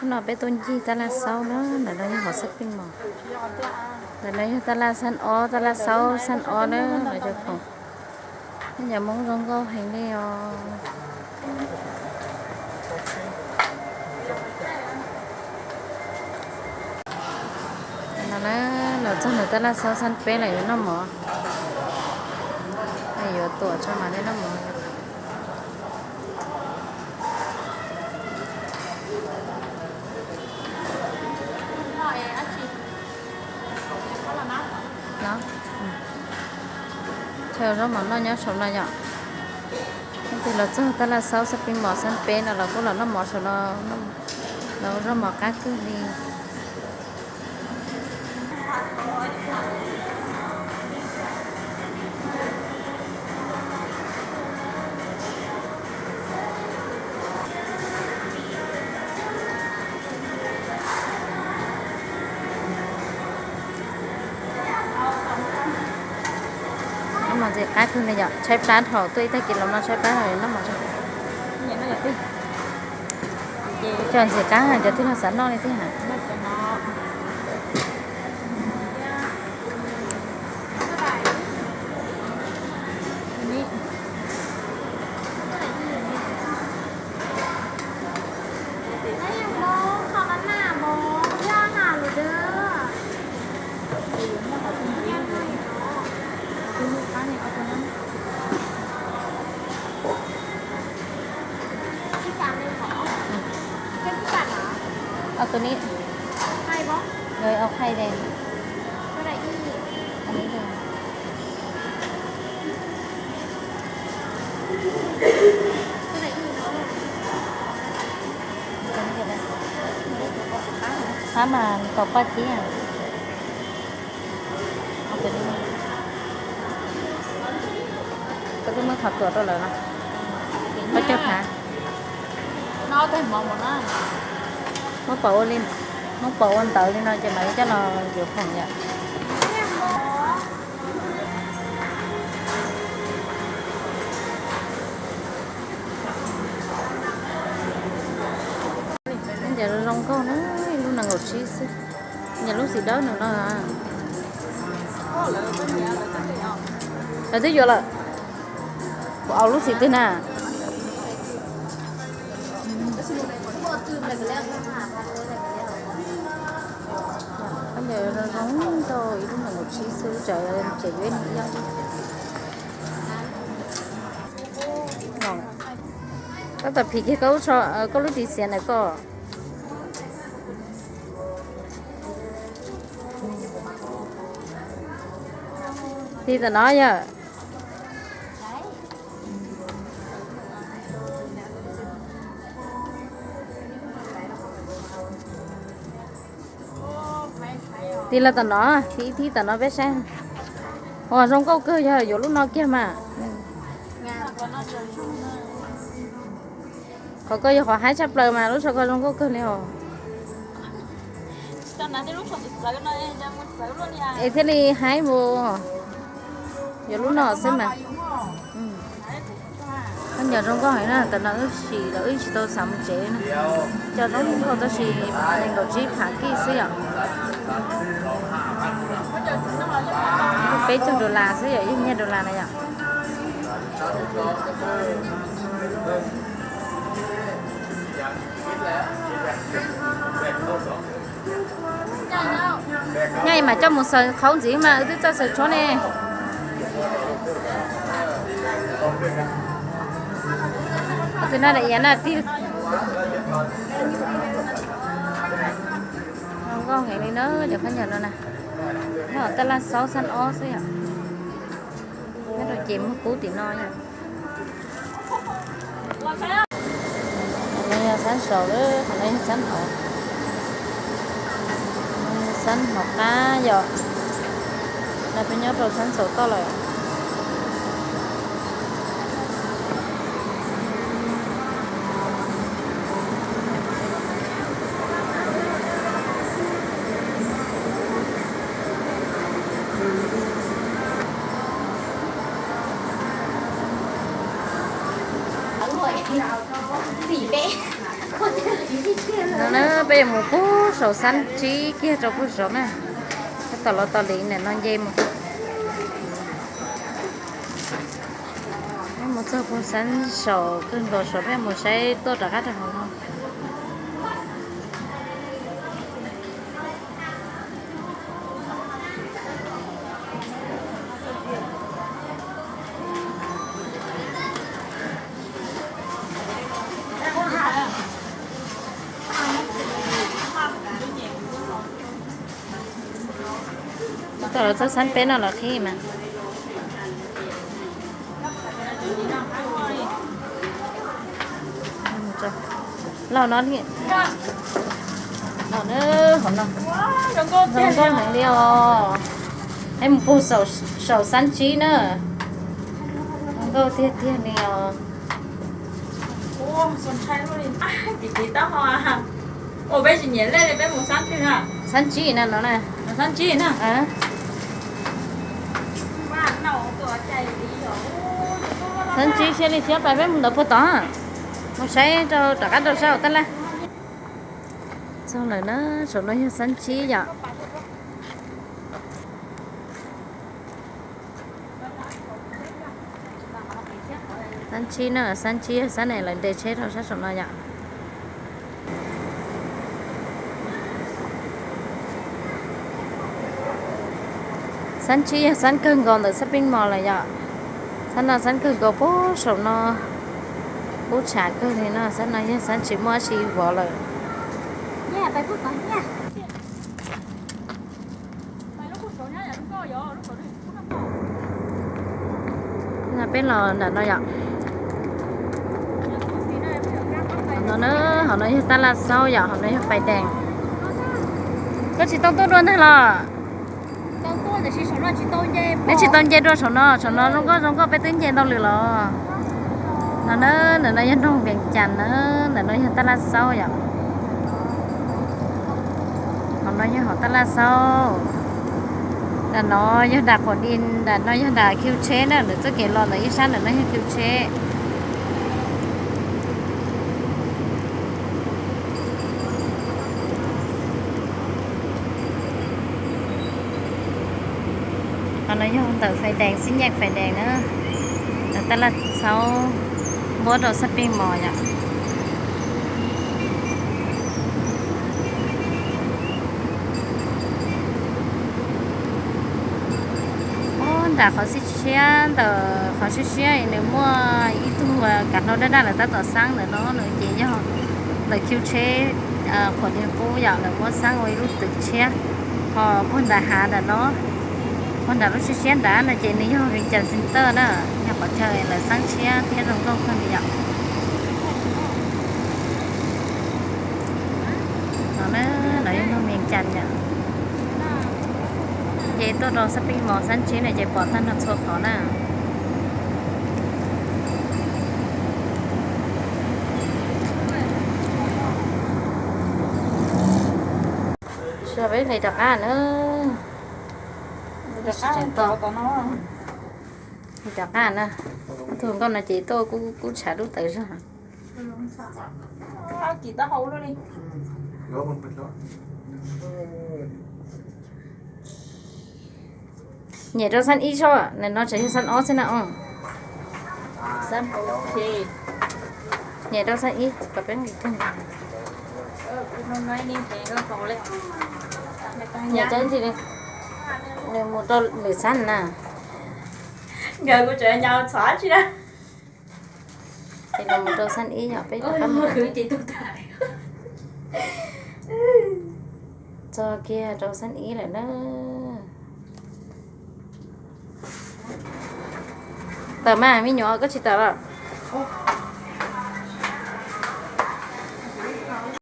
Hnub no peb tuaj ncig tab laj xaub na, ntawm no yog hauv xab pij mos. Ntawm no yog tab laj xab ob, tab laj xaub xab ob na, los cov khoom. Peb cov Hmoob zoo nkauj heev li os. No na, los txog ntawm tab laj xaub xab peb lawm yuav noj mov. Yuav tuam tso mam li noj mov. Chaw zaub mov noj nyob saum no yom. Leej twg los txog tab laj xaub xab pij mos xab peb no los kuj los noj mov saum no, los zaub mov qab kawg li. Noj mov ntxim qab kawg li yom, tshaib plab dhau, tuaj ib tag kis los no tshaib plab dhau noj mov. Cov ntxim qab cov twg los xav noj li thiab. Tus ni, tus ni. Qab mas tau paj cib. Koj twb muab qhov tuam rau lawm no. Koj coj qab. Muab pom ua li, muab pom ua ntawd li no ces mam li coj los yuav khoom yom. Nyiam zoo nkauj na, ib lub nees nkaum tsib xwb. Nyiam lub xim dawb nws no. Lawv twb yuav lawm. Kuv aus lub xim twg na? Nyiam zoo nkauj, ib lub nees nkaum tsib xwb, lub tsawv ces yuav ib nus ib ob. Tab tom phim kiag koj lub ris xiav ntawm koj. Tig tam no yog. Tig los tam no, tig ib thib tam no peb saib. Ua zoo nkauj kawg, yog yuav lub no kiag mas. Qhov ko yog qhov haib tshaj plaws mas lub tsho ko zoo nkauj kawg li os. Es thiaj li haib mus. Yuav lub no xwb mas. Khaub ncaws zoo nkauj heev na, tam no wb sim los wb tsis tau xav mus tsev na. Cov zoo nkauj tab sis nees nkaum tsib phav kij xwb yom. Peb caug dollar xwb yom, ib nyiaj dollar na yom. Nyaj mas coj mus xaws qhauv ntxiv mas wb twb txawj xaws tshuab ne. Tus no daim iav na tig. Zoo nkauj heev li na cov khaub ncaws no na. Nyob hauv taj laj xaub xab ob xwb yom. Nyob rau ces muag kub tim no yom. Qhov no yog xab saud, qhov no yog xab hauv. Xab hauv qab yom. No peb nyob rau xab saud toj lawm. No na, Peb yuav mus puag saum xab tsib kiag rau puag saud na. Tab tom los tos li ntawm no nce mus. Peb mus txog puag xab saum kawg nkaus saud peb mus saib tuaj rov qab rau hauv no. Tab tom los txog xab peb no los qhib mas. Los no, los na, hauv no zoo nkauj heev li os. Peb mus puag saum xab tsib na. Zoo nkauj tiag tiag li os. Xab tsib na no na. Xab tsib siab li thiab, pais peb mus ntawd puag tod, mus saib rau rov qab rau sab hauv tab laj. Txog lawm na, saum no yog xab tsib yom. Xab tsib na, xab tsib yog xab ne lawv nres tsheb rau sab saum no yom. Xab tsib yog xab kawg nkaus ntawm shopping mall lawm yom. Xab no xab kawg nkaus puag saum no, kub tshav kawg li no, xab no yog xab tsis muaj dab tsi vov lawm. No peb los nram no yom. Hauv no na, hauv no yog tab laj xaub yom, hauv no yog fais dees. Koj tsis tau tuaj dua ntag los? Neb tsis tau nce dua saum no, saum no zoo nkauj zoo nkauj peb twb nce ntau lwm los. No na, ntawm no yog nroog Vees Cas na, ntawm no yog tab laj xaub yom. Hauv no yog hauv tab laj xaub. Nram no yog nram quav di, nram no yog nram khiv tsheb na, nram txoj kev los ntawm ib sab ntawm no yog khiv tsheb. Qhov no yog ntawm fais dees, xib nyeej fais dees na, ntawm tab laj xaub npuab rau shopping mall yom. Ub, nram qhov siab siab ntawm qhov siab siab nws muaj ib tug kav hlau daj daj lawv tab tom xab ntawm no, nws ces yog ntawm khiv tsheb quav di qub yom, lawv muab xab ua ib lub twg tshiab. Ho puag nram hav nram no, puag nram lub siab siab nrad no ces nws yog Vees Cas Center na, yog qhov chaw lawv xab tshiab thiab zoo nkauj kawg li yom. No na, no yog nroog Vees Cas yom. Nce tuaj rau shopping mall xab tsib no ces pom tag nrho txhua qhov na. Sawv peb hais rov qab na. Rov qab na. Tus nkauj no ces tuaj kub tshav dub tawv zog. Nyem rau xab ib soj, nim no tseem yog xab ob xwb na. Nyem rau xab ib kom peb nqis kawg. Nyem tau ntsis li, nws mus rau lwm xab na. Nkawd kuv tseem nyas txhob tsis na. Ces los mus rau xab ib yom, peb rov qab mus. Txog kiag rau xab ib lawm na. Tawm mas me nyuam, koj tsis tawm los?